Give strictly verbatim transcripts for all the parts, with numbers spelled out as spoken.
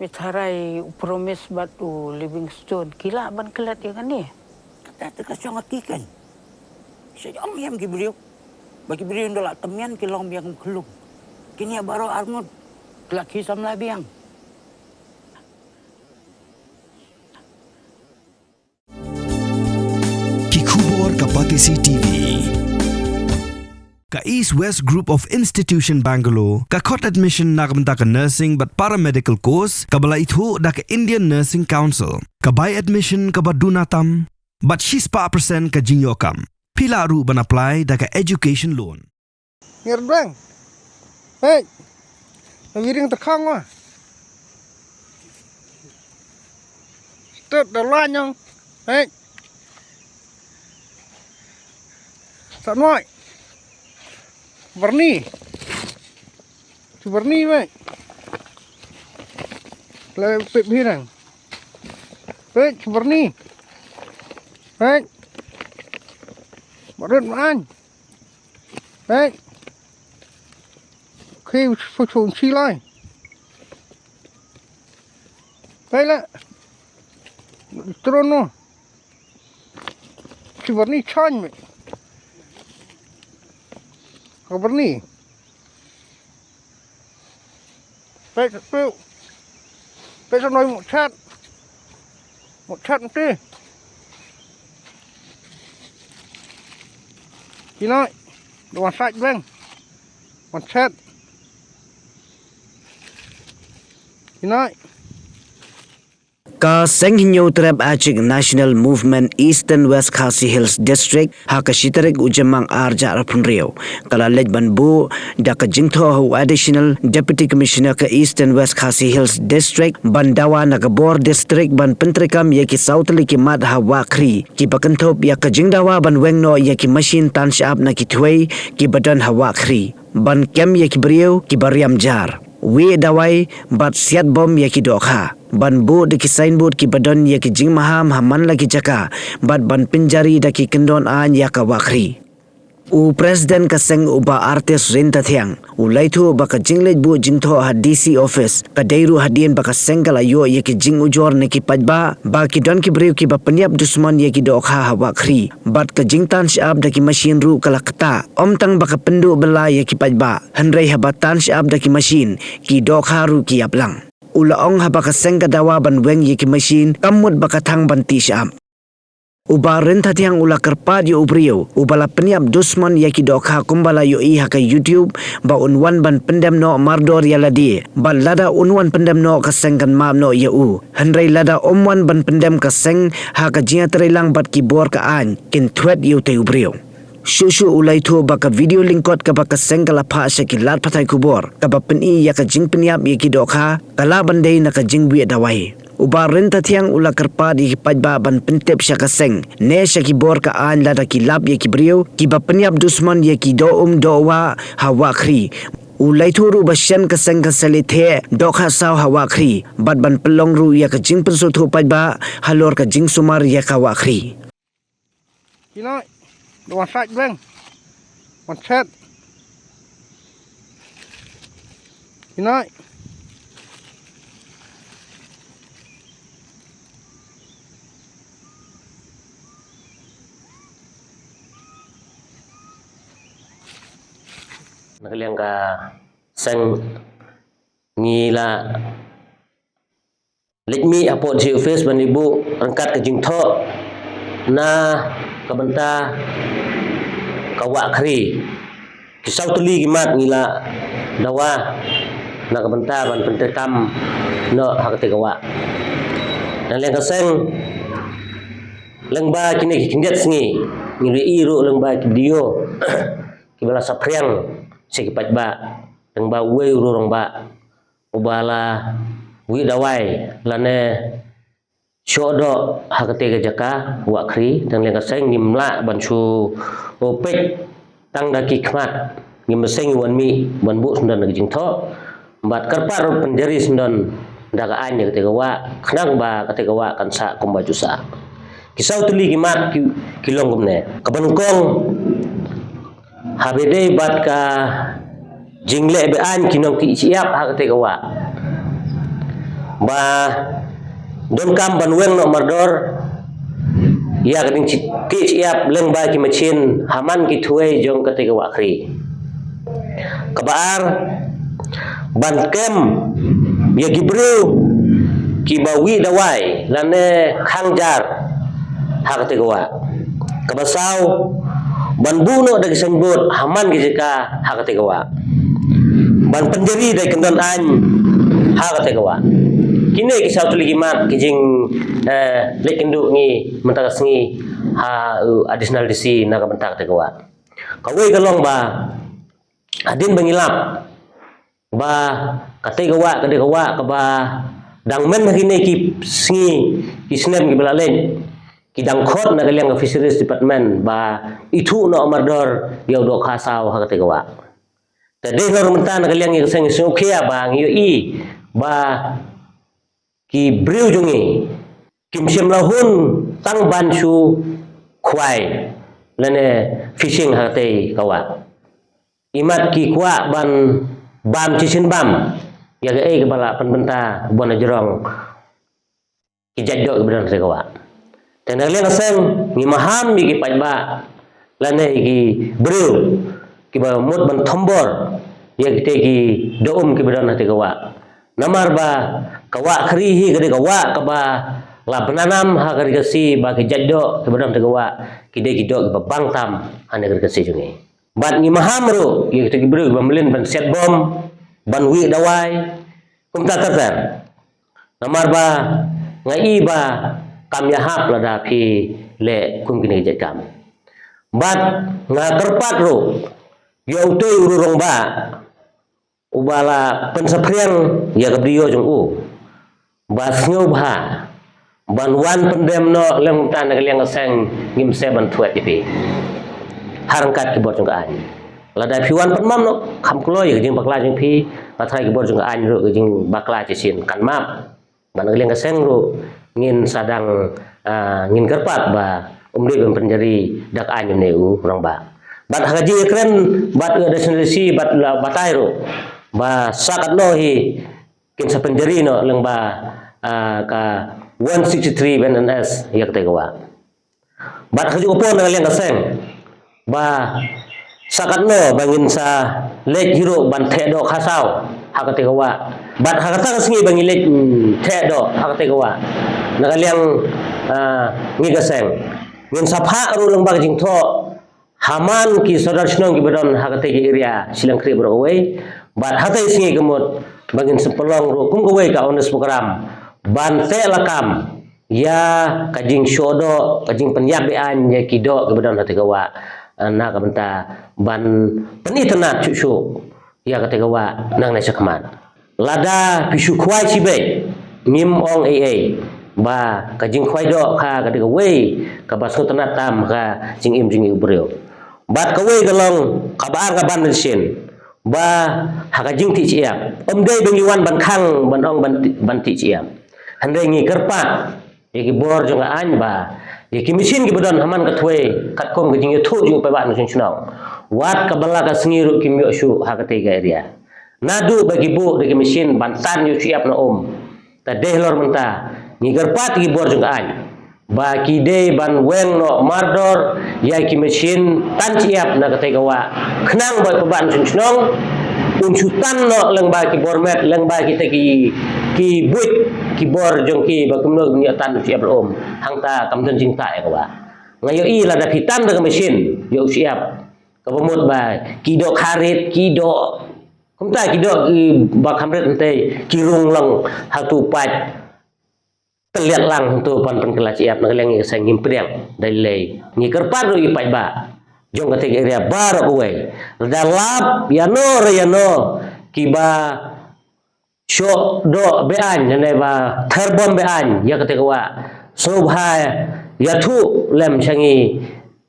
Peit harai u Promise bad u Livingstone ki lah ban klet ïa kane. Kata te ka shong ha ki kan. Sha ïam ïam ki briew. Ba ki briew nda la temian ki long biang kum khlung. Kine baroh arngut ki la ki samla biang. Ki khubor ka Batesi T V. Ka East West Group of Institution Bangalore ka khot admission na ka bynta ka nursing bad paramedical course kaba la ithuh da ka Indian Nursing Council. Ka bai admission kaba duna tam bad shispah percent ka jingïoh kam. Phi lah ruh ban apply da ka education loan. Ngir dweng. Hei. Na wiring terkhang wa. Stet da lanyong. Hei. Sat moi. Berni. Berni, hei. Le pip hirang. Hei, berni. Hei. Marut man. Hei. Khi phu chung chi lai. Hei la. Trono. Chi berni chan me. Ka berni. Pek pek. Pek sa noi mut chat. Mut chat mesti. Kinai. Dua sat beng. Mut chat. Kinai. Ka Seng Hynñiewtrep Achik National Movement Eastern West Khasi Hills District ha ka shi tarik u Jymmang ar hajar arphew hynriew ka la leit ban buh da ka jingthoh ha u Additional Deputy Commissioner ka Eastern West Khasi Hills District ban dawa na ka bor district ban pyntreikam ïa ki saw tylli ki mat ha Wahkhri kiba kynthup ïa ka jingdawa ban weng noh ïa ki mashin tan shyiap na ki thwei kiba don ha Wahkhri. Ban kem ïa ki briew kiba riam jar, wieh dawai bad siat bom ïa ki dohkha, ban buh da ki signboard kiba don ïa ki jingmaham ha man la ki jaka bad ban pynjari da ki kyndon aiñ ïa ka Wahkhri. U President ka seng u Bah Artist Ryntathiang u la ïathuh ba ka jingleit buh jingthoh ha D C office ka dei ruh hadien ba ka seng ka la ïoh ïa ki jingujor na ki paidbah ba ki don ki briew kiba pynïap dusmon ïa ki dohkha ha Wahkhri. Bad ka jingtan shyiap da ki mashin ruh ka la ktah, ym tang ba ka pynduh bylla ïa ki paidbah, hynrei haba tan shyiap da ki mashin, ki dohkha ruh ki ïap lang. U la ong haba ka seng ka dawa ban weng ïa ki mashin, kam mut ba ka thang ban tih shyiap. U Bah Ryntathiang u la kyrpad ïa u briew uba la pynïap dusmon ïa ki dohkha kumba la ïohi ha ka YouTube ba un wan ban pyndem noh mardor ïa lade, bad lada un wan pyndem noh ka seng kan map noh ïa u. Hynrei lada ym wan ban pyndem ka seng ha ka jingïatreilang bad ki bor ka aiñ, kin thwet ïa utei u briew. Shuh shuh u la ïathuh ba ka video lyngkot kaba ka seng ka la phah sha ki lad pathai khubor kaba pyni ïa ka jingpynïap ïa ki dohkha ka lah ban dei na ka jingwieh dawai. U Bah Ryntathiang u la kyrpad ïa ki paidbah ban pyntip sha ka seng ne sha ki bor ka aiñ lada ki lap ïa ki briew kiba pynïap dusmon ïa ki doh um doh wah ha Wahkhri. U la ïathuh ruh ba shen ka seng kan sa leit theh dohkha saw ha Wahkhri bad ban pynlong ruh ïa ka jingpynsngewthuh paidbah halor ka jingsumar ïa ka Wahkhri. Kinai, dua sat beng. Wan set. Kinai. Na ka liang ka seng ngi la leit mih hapoh D C office ban ïa buh ryngkat ka jingthoh na ka bynta ka Wahkhri. Ki saw tylli ki mat ngi la dawa na ka bynta ban pyntreikam noh ha katei ka wah. Na liang ka seng lyngba kine ki khyndiat sngi ngi la ïohi ruh lyngba ki video kiba la saphriang sha ki paidbah lyngba uwei u rangbah uba la wieh dawai lane shoh doh ha katei ka jaka Wahkhri. Tang liang ka seng ngim lah ban shu peit tang da ki khmat, ngim seng wan mih ban buh syndon da ka jingthoh bad kyrpad ruh pynjari syndon da ka aiñ ïa katei ka wah khnang ba katei ka wah kan sah kumba ju sah. Ki saw tylli ki mat ki, ki long kumne. Kaba nyngkong, haba ïadei bad ka jingleh be-aiñ ki nongtih shyiap ha katei ka wah. ba donkam ban weng noh mardor ïa ka ding chi-, tih chi ïap lyngba ki machin ha man ki thwei jong katei ka wah Khri. Kaba ar, ban kem ïa ki briew kiba wih dawai lane khang jar ha katei ka wah. Kaba saw, ban buh noh da ki signboard ha man ki jaka ha katei ka wah. Ban pynjari da ki kyndon aiñ ha katei ka wah. Kine ki saw tylli ki mat ki jing, eh, leit kynduh ngi mynta ka sngi ha, uh, Additional D C na ka bynta katei ka wah. Kawei ka long ba hadien ba ngi lap ba katei ka wah ka dei ka wah kaba dang myn ha kine ki sngi ki snem kiba la leit, ki dang khot na ka liang ka Fisheries Department ba ithuh noh mardor ïa u dohkha saw ha katei ka wah. Te dei halor mynta na ka liang ïa ka seng sngewkhia ba ngi ïohi ba ki briew jong ngi kim shym la hun tang ban shu khwai lane fishing ha katei ka wah. Imat ki kwah ban bam shisien bam ïa kaei kaba la pynbynta bun na jrong ki jait doh kiba don ha katei ka wah. Te na ka liang ka seng ngi maham ïa ki paidbah lane ïa ki briew kiba mut ban thombor ïa kitei ki doh um kiba don ha katei ka wah. Namar ba ka wah Khri hi ka dei ka wah kaba la bynanam ha ka Ri Khasi ba ki jait doh kiba don ha katei ka wah ki dei ki doh kiba bang tam ha kane ka Ri Khasi jong ngi. Bad ngi maham ruh ïa kitei ki briew kiba mlien ban siat bom, ban wih dawai, kumta ter ter. Namar ba nga i ba kam ïahap lada phi leh kum kine ki jait kam. Bad nga kyrpad ruh ïa utei u rangbah uba la pynsaphriang ïa ka briew jong u ba sngewbha ban wan pyndem noh lem, tang na ka liang ka seng ngim sngewbha ban thwet ïa phi ha ryngkat ki bor jong ka aiñ. Lada phi wan pynmap noh kham kloi ïa ka jingbakla jong phi, nga tharai ki bor jong ka aiñ ruh ka jingbakla shisien kan map. Bad na ka liang ka seng ruh ngin sa dang, ah, ngin kyrpad ba um dei ban pynjari da ka aiñ ïa une u rangbah. Bad ha ka jingïakren bad u Additional D C bad la batai ruh ba sa katno hi kin sa pynjari noh lyngba, ah, ka one sixty-three B N S ïa katei ka wah. Bad ha kajuh ka por na ka liang ka seng ba sa katno ba ngin sa leit hi ruh ban theh dohkha saw ha katei ka wah. Bad ha kata ka sngi ba ngi leit, mm, theh doh ha katei ka wah na ka liang, ah, ngi ka seng ngin sa phah ruh lyngba ka jingthoh ha man ki sordar shnong kiba don ha katei ka area Shillong Creek baroh kawei. Bad ha katei ka sngi ka mut ba ngin sa pynlong ruh kum kawei ka awareness program ban teh lakam ïa ka jingshoh doh, ka jingpynïap be-aiñ ïa ki doh kiba don ha katei ka wah, eh, na ka bynta ban pynitynnad shuh shuh ïa katei ka wah nangne shakhmat. Lada phi shu khwai shibit ngim ong ei ei ba ka jingkhwai dohkha ka dei kawei kaba sngewtynnad tam ha ka jingim jong ngi u briew. Bad kawei ka long kaba ar kaba nyngkong shisien ba ha ka jingtih shyiap, ym dei ba ngi wan ban khang ban ong ban ti-, ban tih shyiap. Hynrei ngi kyrpad ïa ki bor jong ka aiñ ba ïa ki machine kiba don ha man ka thwei katkum ka jingïathuh jong u paidbah nongshong shnong, wat kaba la ka sngi ruh kim ïoh shuh ha katei ka area. Naduh ba ki buh da ki machine ban tan ïoh shyiap na um. Te dei halor mynta ngi kyrpad ïa ki bor jong ka aiñ ba ki dei ban weng noh mardor ïa ki machine tan shyiap na katei ka wah, khnang ba u paidbah nongshong shnong un shu tan noh lyngba ki bor met, lyngba kita ki, ki buit ki bor jong ki ba kumno kin ïoh tan shyiap la um. Hangta kam don jingtah ïa ka wah. Nga ïohi lada phi tan da ka machine ïoh shyiap, kaba mut ba ki doh kharit, ki doh kumta, ki doh kiba kham rit, hynrei ki rung lang ha tu pat tylliat lang hangto ban pynkylla shyiap. Na ka liang ïa ka seng ngim pdiang da lei. Ngi kyrpad ruh ïa u paidbah jong katei ka area baroh kawei, lada lap ïano re ïano kiba shoh doh be-aiñ lane ba ther bom be-aiñ ïa katei ka wah, sngewbha ïathuh lem sha ngi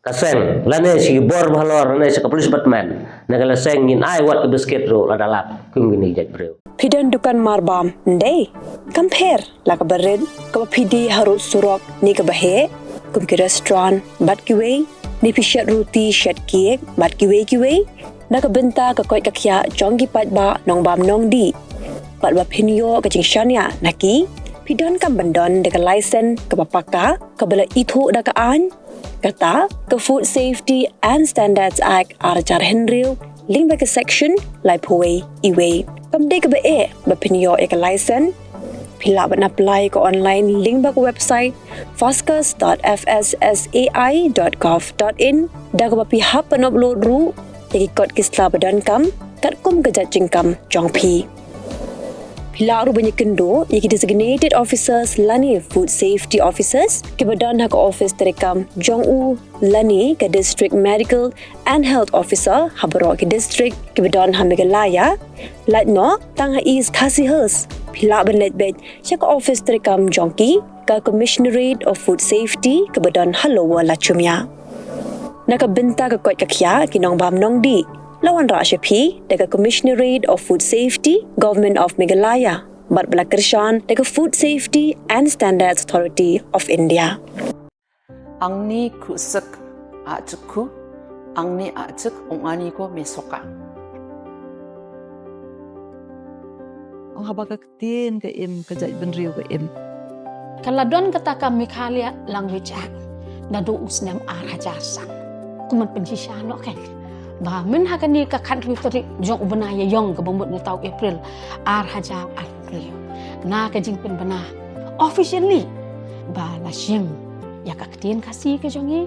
ka seng lane sha ki bor ba halor lane sha ka police department. Na ka liang ka seng ngin ai wat ka biscuit ruh lada lap kum kine ki jait briew. Phi don dukan marbam, ym dei? Kam pher la kaba rit, kaba phi die harud surok ne kaba heh, kum ki restaurant bad kiwei, ne phi shet ruti shet cake bad kiwei kiwei. Na ka bynta ka koit ka khiah jong ki paidbah nongbam nongdih, bad ba phin ïoh ka jingshaniah na ki, phi donkam ban don da ka license kaba paka, kaba la ithuh da ka aiñ, kata ka Food Safety and Standards Act ar hajar hynriew, lyngba ka section laiphew wei E wei. Kam dei kaba eh ba phin ïoh ïa ka license. Phi lah ban apply ka online lyngba ka website foscus dot F S S A I dot gov dot in, da kaba phi hap ban upload ruh ïa ki kot ki sla ba donkam katkum ka jait jingkam jong phi. Phi lah ruh ban ïakynduh ïa ki designated officers lane food safety officers kiba don ha ka office treikam jong u lane ka district medical and health officer ha baroh ki district kiba don ha Meghalaya. Lait noh tang ha East Khasi Hills, phi lah ban leit beit sha ka office treikam jong ki, ka Commissionerate of Food Safety kaba don ha Lower Lachumia. Na ka bynta ka koit ka khiah ki nongbam nongdih, la wanrah sha phi da ka Commissionerate of Food Safety, Government of Meghalaya, bad ba la kyrshan da ka Food Safety and Standards Authority of India. Angni khuh sek, ah cek khuh, angni ah cek, ong ani ko me soka. Ong haba ka ktien ka im, ka jaitbynriew ka im. Ka la don kata ka Meghalaya Language Act naduh u snem ar hajar san. Kumno pynshisha noh ka, ba myn ha kane ka khathynriew tarik jong u bnai Ïaïong kaba mut mynta u April ar hajar arphew. Na ka jingpynbna officially ba la shim ïa ka ktien Khasi ka jong ngi,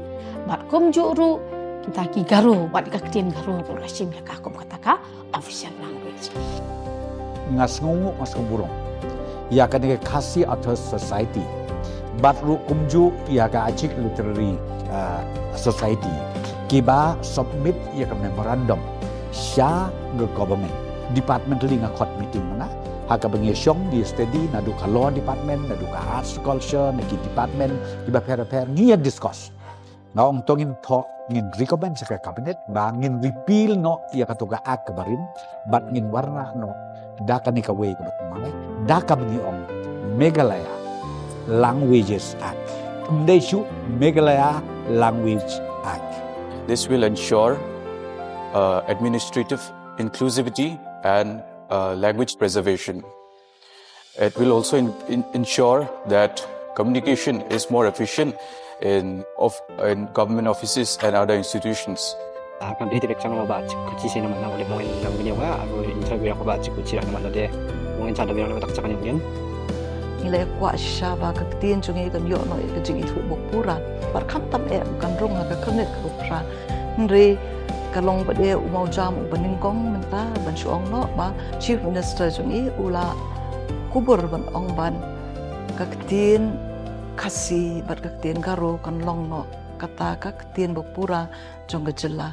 bad kumjuh ruh kita ki Garo, bad ka ktien Garo ruh la shim ïa ka kum kata ka official language. Nga sngewnguh, nga sngewburom ïa kane ka Khasi Authors Society, bad ruh kumjuh ïa ka Achik Literary, uh, Society, kiba submit ïa ka memorandum sha ka government. Departmentally nga khot meeting mynta, ha kaba ngi shong ngi study naduh ka law department, naduh ka arts culture, na ki department kiba pher pher ngi ïa discuss. Nga ong to ngin thoh, ngin recommend sha ka cabinet ba ngin repeal noh ïa kato ka act kaba rim, bad ngin wanrah noh da kane kawei kaba thymmai, da kaba ngi ong Meghalaya Languages Act. Ym dei shuh, Meghalaya Language Act. This will ensure, uh, administrative inclusivity and, uh, language preservation. It will also in-, in-, ensure that communication is more efficient in of-, in government offices and other institutions. Ah, kan dei direct chang ba chik kuchi sina mana wale mo in nang bini wa, ago interview ko ba chik kuchi na mana de mo in chada biang na tak chang yang. Ngi la kwah shisha ba ka ktien jong ngi kan ïoh noh ïa ka jingithuh ba pura. Bad khamtam eh kan rung ha ka kyrnit kaba pura. Hynrei ka long ba dei u mawjam uba nyngkong mynta ban shu ong noh ba Chief Minister jong ngi u la kubur ban ong ba ka ktien Khasi bad ka ktien Garo kan long noh kata ka ktien ba pura jong ka jylla.